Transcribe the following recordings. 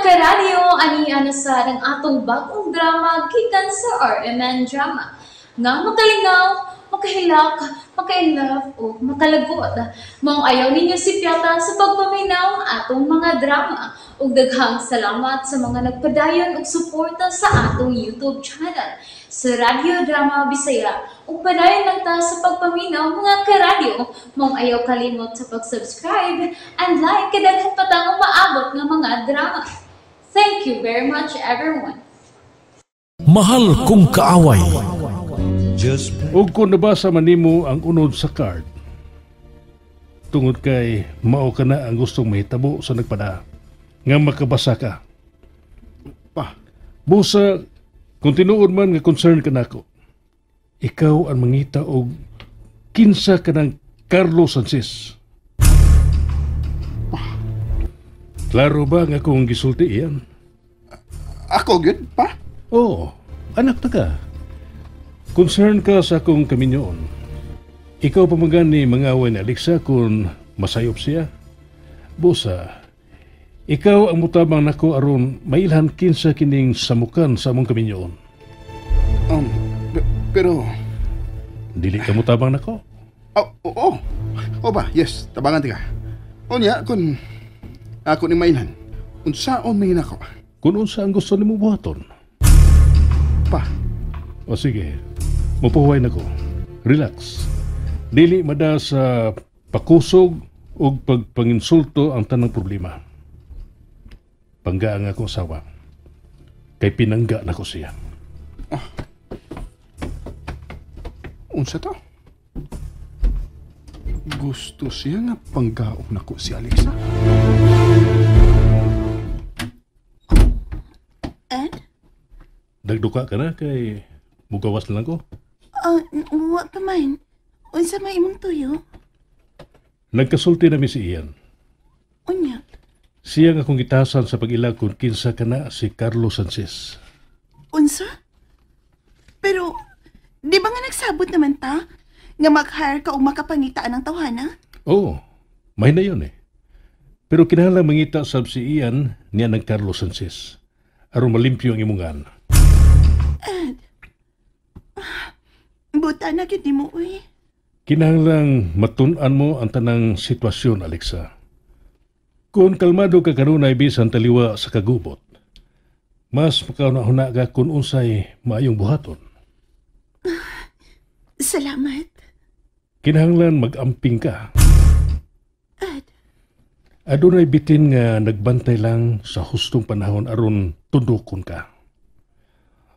Karadyo, ani ana sa ang atong bagong drama gikan sa RMN Drama. Nga makalingaw, makahilak, maka-inlove o makalagot. Maong ayaw ninyo sipyata sa pagpaminaw atong mga drama. Ug daghang salamat sa mga nagpadayon og suporta sa atong YouTube channel sa Radyo Drama Bisaya. Ug padayon lang ta sa pagpaminaw mga karadyo. Maong ayaw kalimot sa pag-subscribe and like kay daghan pa tang umaabot nga mga drama. Thank you very much, everyone. Mahal kong kaaway. Ug kung nabasa man nimo ang unod sa card, tungod kay mao ka na ang gustong mahitabo sa nagpada, nga makabasa ka. Pa. Busa, kung tinuod man nga concern ka nako, ikaw ang mangita og kinsa ka ng Carlos Sanchez. Pa. Klaro ba nga kung gisulti iyan? Ako gyud, pa? Oo, anak ta ka. Concern ka sa akong kaminyoon. Ikaw pa man gani mangaway ni Alexa kung masayop siya. Busa, ikaw ang mutabang nako aron mailhan kinsa kining samukan sa among kaminyoon. Pero dili ka mutabang nako? Oh, oo. O ba, yes, tabangan ti ka. Unya, kung ako ni mailhan, unsaon may nako? Kung unsa ang gusto nimo buhaton? Pa. O sige, mupuhuay nako. Relax. Dili mada sa pakusog o pagpanginsulto ang tanang problema. Pangga ang akong asawa. Kay pinangga nako siya. Oh. Unsa to? Gusto siya nga panggaon nako si Alexa. Ed? Nagduka ka na kay mugawas na lang ko. Wa pa man. Unsa may imong tuyo? Nagkasulti na mi si Ian. Unya? Siya nga akong gitasan sa pag-ilag kung kinsa ka na si Carlos Sanchez. Unsa? Pero, di ba nga nagsabot naman ta? Nga mag-hire ka o makapangitaan ng tawhana? Oo, may na yun eh. Pero kinahanglan mangita sab si Ian niya ng Carlos Sanchez. Aron malimpyo ang imungan. Ed, buta na gyud nimo, uy. Kinahanglang matun-an mo ang tanang sitwasyon, Alexa. Kung kalmado ka kanunay bisan taliwa sa kagubot, mas makauna-huna ka kung unsay maayong buhaton. Salamat. Kinahanglan mag-amping ka. Ed. Adunay bitin nga nagbantay lang sa hustong panahon aron tundukon ka.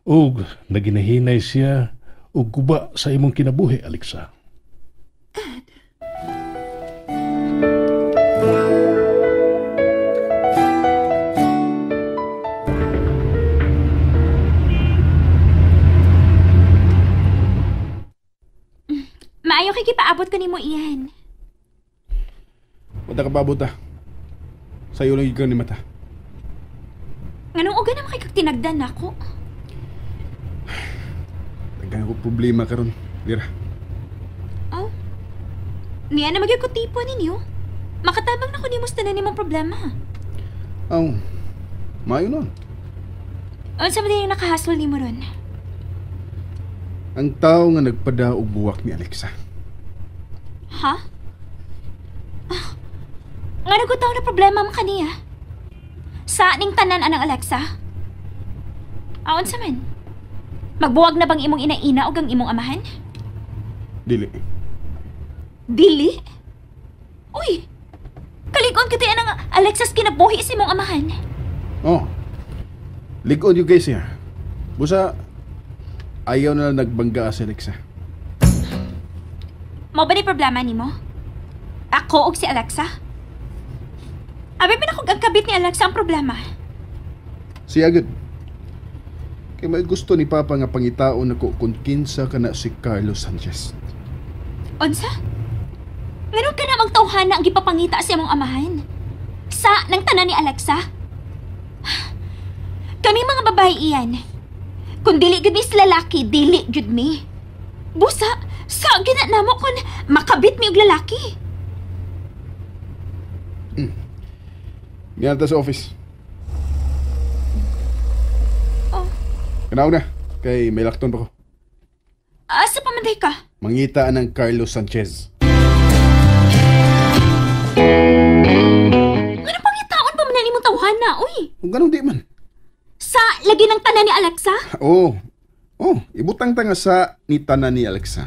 Og naginahinay siya og guba sa imong kinabuhi, Alexa. Ed. Maayo kay gipaabot ko nimo iyan. Wala ka paabot ah. Sayo lang ikaw ni mata. Nganong uga naman kay kag tinagdan nako? Daghan ko problema karon, Lira. Oh. Niya na magyud ko tipo ninyo. Makatabang na ko nimo sa tanan nimong problema. Aw. Maayo nun. Unsa man din yung nakahasol nimo ron? Ang tao nga nagpada og buwak ni Alexa. Ha? Ah, nga nagutaw na problema man kaniya. Sa ning tanan anang Alexa? Aon sa man? Magbuwag na bang imong ina-ina og ang imong amahan? Dili. Dili? Uy! Kalig-on kiti anang Alexa's kinabuhi sa imong amahan. Oh. Lig-on yung guys siya. Busa, ayaw na lang nagbangga si Alexa. Mao ba ni problema nimo? Ako og si Alexa? Abi pa na kung ang kabit ni Alexa ang problema. Siya gud. Kay may gusto ni Papa nga pangitaon nako kung kinsa kana si Carlos Sanchez. Unsa? Meron ka namang tawhana ang gipapangita sa imong amahan? Sa nang tanan ni Alexa? Kami mga babae iyan. Kung dili gud mi sa lalaki, dili gud mi. Busa, sa gina namo kung makabit mi og lalaki. Niya ta sa office. Kanaw na, kay may lakton pa ko. Asa pa man day ka? Mangita ng Carlos Sanchez. Ano pangitaon pa man na imong tawhana, uy? Kung ganun di man. Sa lagi ng tanan ni Alexa? Oo. Oh, ibutang ta nga sa ni tanan ni Alexa.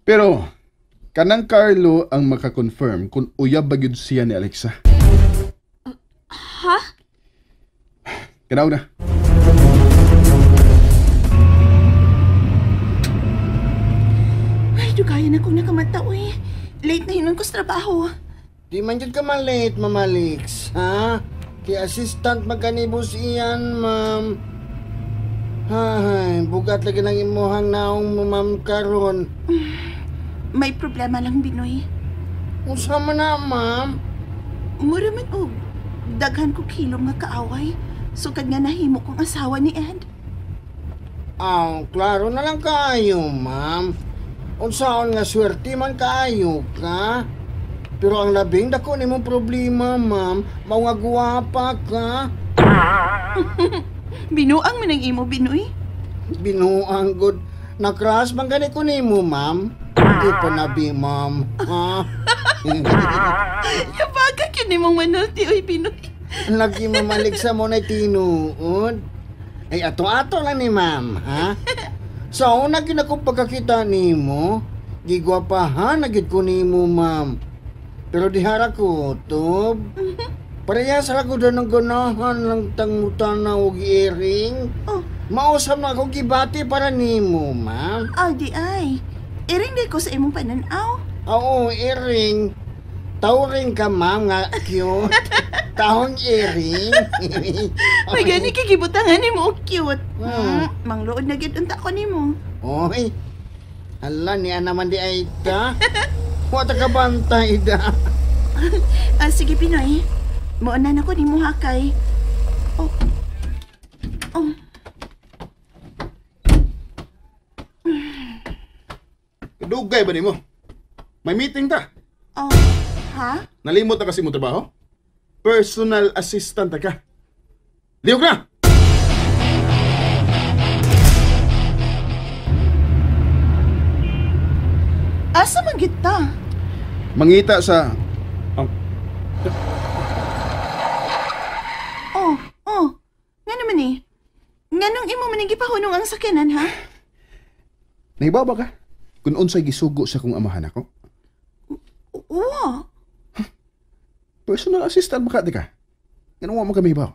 Pero, kanang Carlo ang makakonfirm kung uyab ba gyud siya ni Alexa. Ha? Kanaw na. Ay, dugayan akong nakamata, uy. Late na hinon ko sa trabaho. Di man jud ka ma-late, Ma'am Alex, ha? Kay assistant magkanibos iyan, ma'am. Hay, bugat lagi ng imuhang naong mo, ma'am, karon. May problema lang, Binoy. Unsa man na, ma'am? Mura man og daghan ko kilom nga kaaway. Sukad nga nahimo kong asawa ni Ed. Aw, klaro na lang kaayo, ma'am. Unsaon nga swerte man kaayo ka. Pero ang labing dako nimong problema, ma'am, mao nga guwapa ka. Binuang man ang imo, Binoy. Binuang gud. Na-crush man gani ko nimo, ma'am. Di pa nabi, ma'am. Ha? Yabaga kyud nimong manulti, oy, Binoy. Lagi mamalik sa mo na tinuod. Ay, ato-ato lang ni ma'am, ha? Sa una gyud akong pagkakita nimo, gigwapahan na gyud ko nimo, ma'am. Pero dihara ko, tob. Parehas ra ko ng ganahan lang tangutana og earring. Oh. Mausap na akong gibati para nimo, ma'am. Ah, di ay. Iring di ko sa imong pananaw. Oo, earring. Tauring ka, ma'am, nga cute. Tahong earring. May gani kay gibutangan nimo og cute. Hmm. Mangluod na gyud unta ko nimo. Oy. Hala, niya naman di ay ta. Wa ta ka bantay da. Ah, sige, Pinoy. Muuna na ko nimo hakay. Oh. Oh. Dugay ba nimo? May meeting ta. Oh. Ha? Nalimot na kasi mo trabaho? Personal assistant ta ka. Lihok na! Asa man gyud ta? Mangita sa... Oh, oh. Nga naman eh. Nganong imo man ang gipahunong ang sakyanan, ha? Nahibaw ba ka? Kung unsay gisugo sa kong amahan ako? Oo. Personal assistant ba ka, di ka? Ganun mo kami hibaw.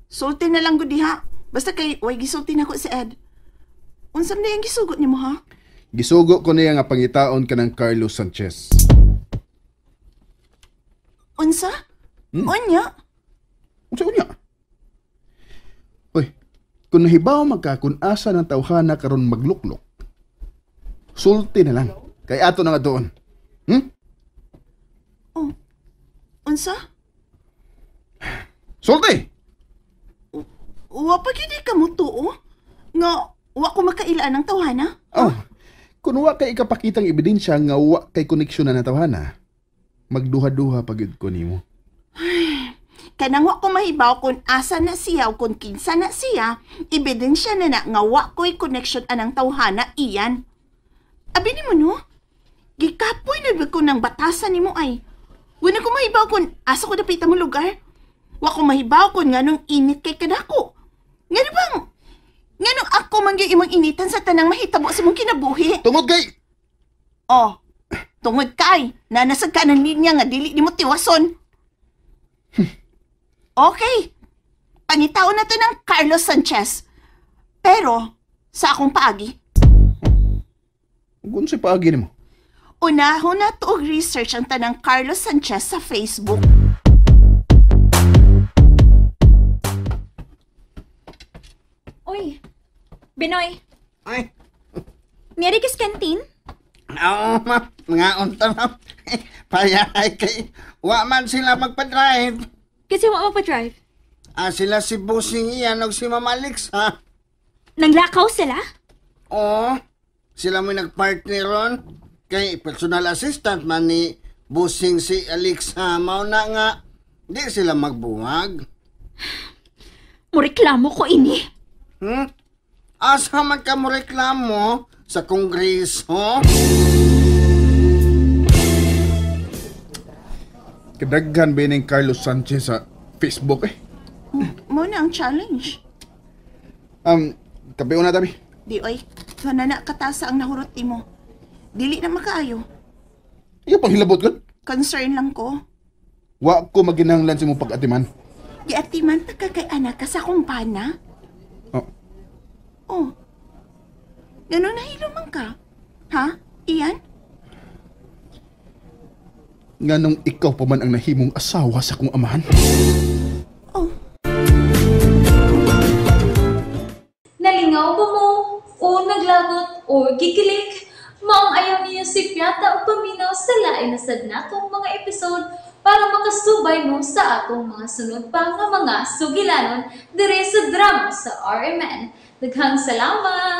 Sulti na lang gud diha. Basta kay way gisulti na ko si Ed. Unsa man ang gisugo nimo, ha? Gisugo ko niya nga pangitaon ka ng Carlos Sanchez. Unsa? Unya? Unsa unya? Uy, kung nahibaw magka kung asa ng tawhana karon magluklok, sulti na lang. Kay ato na nga doon. Oh. Unsa? Sulti! Wa pa gyud ka mo tuo? Nga wa ko makailaan ang tawhana? Oh, kung wa kay ikapakitang ebidensya nga wa kay koneksyon na ng tawhana, magduha-duha pa gyud ko nimo. Kanang wa ko mahibaw kung asa na siya o kung kinsa na siya, ebidensya na na nga wa ko'y connection anang tawhana iyan. Abi nimo no? Gikapoy na ko ng batasan nimo ay. Wala ko mahibaw kung asa ko dapita mo lugar. Wa ko mahibaw kung nganong init kay kanako. Ngano bang? Nganong ako man gyud imong initan sa tanang mahitabo sa imong kinabuhi? Tungod kay... Oh, tungod kay, nanasag ka ng linya nga dili nimo tiwason. Okay, pangitaon na to ng Carlos Sanchez. Pero, sa akong paagi. Kung sa paagi nimo? Unahon na to og research ang tanang Carlos Sanchez sa Facebook. Uy, Binoy. Ay. Niyari kas kantin? Oo, ma'am. Mga unta, ma'am. Payahay kay... Wa man sila magpa-drive. Kasi wa magpa-drive? Ah, sila si Busing iyan og si Ma'am Alex, ha? Nanglakaw sila? Oo. Sila mo'y nagpartner ron. Kay personal assistant man ni Busing si Alex, ha? Mao na nga, di sila magbuwag. Mureklamo ko ini. Asa man ka mo reklamo sa kongreso? Kadaghan ba ning Carlos Sanchez sa Facebook eh? Mo na ang challenge. Kape una tabi. Di oy, na na katasa ang nahurot nimo. Dili na makaayo. Iyo pang hilabot gud. Concern lang ko. Wa ko maginahanglan sa imong pag-atiman. Giatiman ta ka kay anak ka sa akong pana. Oh. Oh. Ganun nahilo man ka. Ha? Iyan? Nganong ikaw pa man ang nahimong asawa sa akong amahan? Oh. Nalingaw ba mo? O naglagot o gikilig? Maong ayaw niyo si Piata o paminaw sa lain na sad natong mga episode para makasubay mo sa atong mga sunod pa nga mga sugilanon dire sa drama sa RMN. Daghang salamat!